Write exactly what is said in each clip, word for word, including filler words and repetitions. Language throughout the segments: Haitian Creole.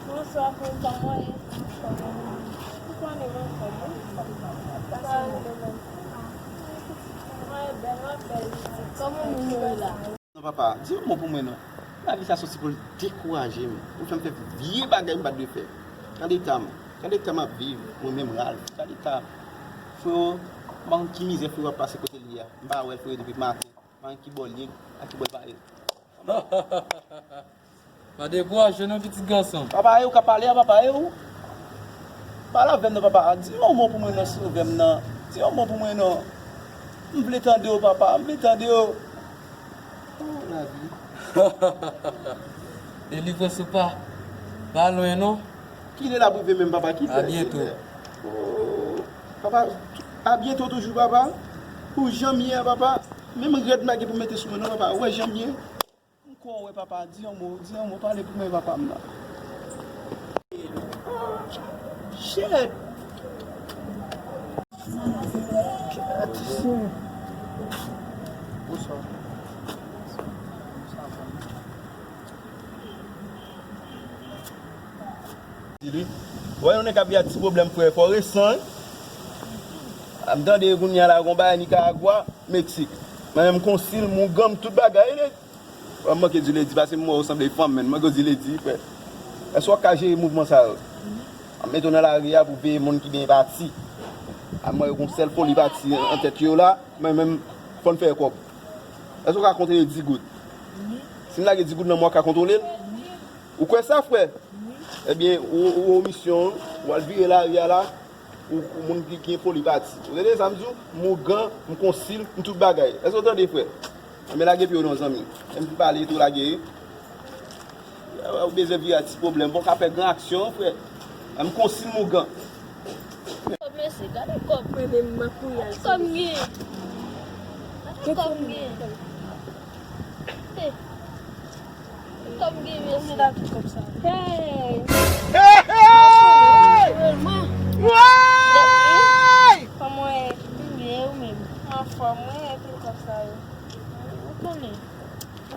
Bonswa, frè m, kòman w ye? Ou konnen m anfòm, wi. Mwen bèl, mwen bèl. Kòman moun yo ye la? Non, papa, di yon mo pou mwen non. Lavi sa se yon ti pou l dekouraje m. Ou fè m fè vye bagay m pa t dwe fè. Gade eta m. Gade eta m ap viv, mwen menm Ralph. Gade eta m. Freo, m pa konn ki mizè freo ap pase kote l ye a. M pa wè l freo depi maten. M pa konn ki bò l ye, a ki bò l pale. Pa dekouraje non, pitit gason. Papa, e ou k ap pale a, papa, e ou? Pale avè m non, papa. Di yon mo pou mwen non, sove m nan. Di yon mo pou mwen non. M vle tande w, papa, m vle tande w. Oh, lavi. Delivrans ou pa, pa lwen non. Kilè l ap rive menm, papa? Kilè? A byento. Oh, papa, a byento toujou, papa. Pou jan m ye a, papa. Menm rèd m pa gen pou mete sou mwen non, papa. Ou wè jan m ye. M kwè w wè, papa, di yon mo, di yon mo, pale pou mwen, papa m nan. Shit! Shit, shit. Bonswa. Di li, wè yon nèg ap gen ti pwoblèm, frè, fò resan, wi. M tande kounye a la, gon bagay Nikaragwa, Meksik. Mwen menm konsil, mougan m, tout bagay, li. Mwen manke di ledi, paske m wè w sanble fanm, men mwen manke di ledi, frè. Èske w ka jere mouvman sa yo? M mete w nan lari a pou veye moun ki byen pati. A mwen, yon sèl foli pati an tèt yo la, mwen menm, fò n fè kòb. Èske w ka kontwole di goud? Si m lage di goud nan men w, w ka kontwole l? Ou kwè sa, frè? Ebyen, ou, ou, ou misyon, w al vire lari a la, ou, ou moun ki gen foli pati. Ou tande sa m di w? M ougan, m konsil, m tout bagay. Èske w tande, frè? Ebyen, lage pye w non, zanmi. Menm pou pale tou, lage. Ou bezwen vire a ti pwoblèm. Bon, ka fè gran aksyon, frè. M konsil, m ougan. Mesye, gade kòb mwen menm, m ap mouri al. Gade kòb m gen. Gade kòb m gen. Hey. Kòb gen, mesye. Mwen la tout kòb sa. Hey! Hey, hey! Mwen. Woy! Kòman w ye? Byen, ou menm? Anfòm, wi, epi kòb sa yo. Ou konnen.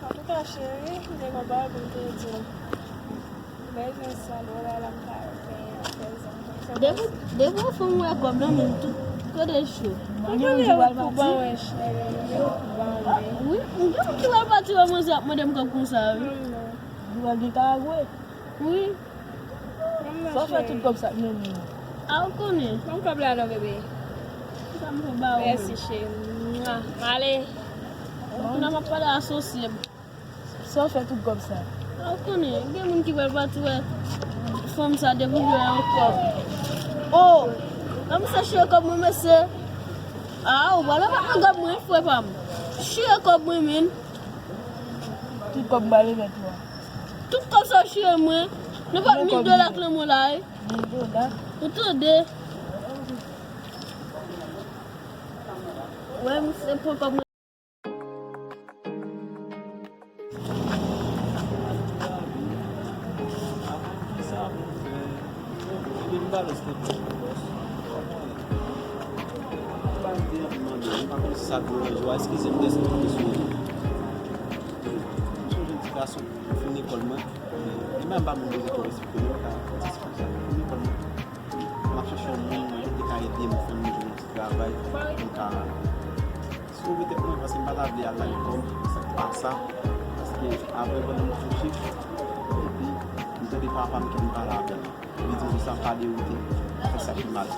Antouka, cheri, m te gen yon bagay pou m te di w. Bezwen san dola la, m ka fè prezan. Depi, depi yon fanm wè kòb nan men m, tout kote cho. Ou konnen ou pou ban mwen, cheri, ou pou ban mwen. Wi, m gen moun ki pral pati wè manzè ap mande m kòb konsa, wi. Ou pral Nikaragwe? Wi. Sa w fè tout kòb sa k nan men w? A, ou konnen. Ban m kòb la non, bebe. Sa m fè ba ou menm? Mèsi, cheri. Mwa. Ale. Kounye a m ap pale asosye m. Sa w fè tout kòb sa? A, ou konnen, gen moun ki pral pati wè fanm sa depi l wè yon kòb. O! An m sa chire kòb mwen, mesye. A, ou pral anba nan kòb mwen, frè pa m. Chire kòb mwen, men. Tout kòb m pral remèt ou a. Tout kòb sa w chire mwen. Nou pa mil dola k nan men w la, wi. Mil dola? Ou tande? Wè, m se pran kòb mwen. Eskize m dèske m te sou rezo. M sonje yon ti gason, fin lekòl mwen. E menm pa moun de lekòl, se ke mwen ka ti sa. Fin lekòl mwen. M ap chèche yon moun ki te ka ede m fè m jwenn yon ti travay pou m ka sove tèt mwen, paske m pa ta vle al lakòm, sa k pa sa. Paske apre, pandan m kouche, epi m tande papa m ki vin pale avè m. Li di m konsa, pa dewoute, fè sa ki mal.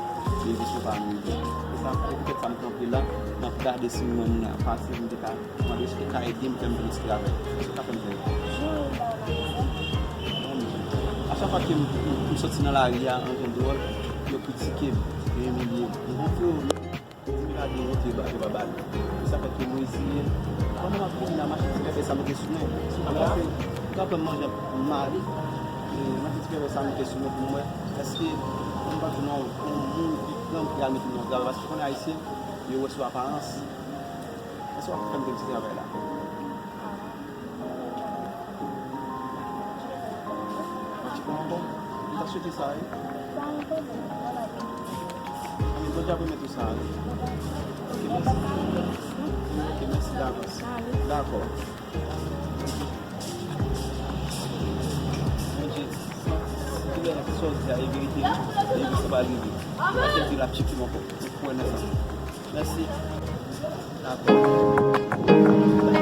Li di sou pa nou. Se sa, se poutèt sa m kanpe la, m ap gade si mwen moun nan pase, m te ka mande si te ka ede m fè m vin esklav. Èske w ka fè m fè l? A chak fwa ke m, m, m soti nan lari a, an jan dwòl, yo kritike m, yo imilye m. M di freo, di m pa gen wout, yo pa, yo pa ba m. Se sa fè ke m reziye. Pandan m ap vini la, m achte ti pèpè sa m mete sou mwen. Apre, m pran manje m ale, e, m achte ti pèpè sa m mete sou mwen pou m wè èske m pa jwenn yon, yon moun ki pran m ki al mete m nan travay. Paske ou konnen Ayisyen, yo wè sou aparans. Èske w ap fè m fè ti travay la? Mwen ti kòman bon? Sa sou ki sa, wi. Anben, Bondye ap remèt ou sa, wi. Ok, mèsi. Ok, mèsi davans. Dakò. Bondye, si lè sa w di a e verite, wi, e verite, sa pral rive. Paske l di l ap tcheke m ankò. Ou kwè nan sa. Mèsi. Dakò.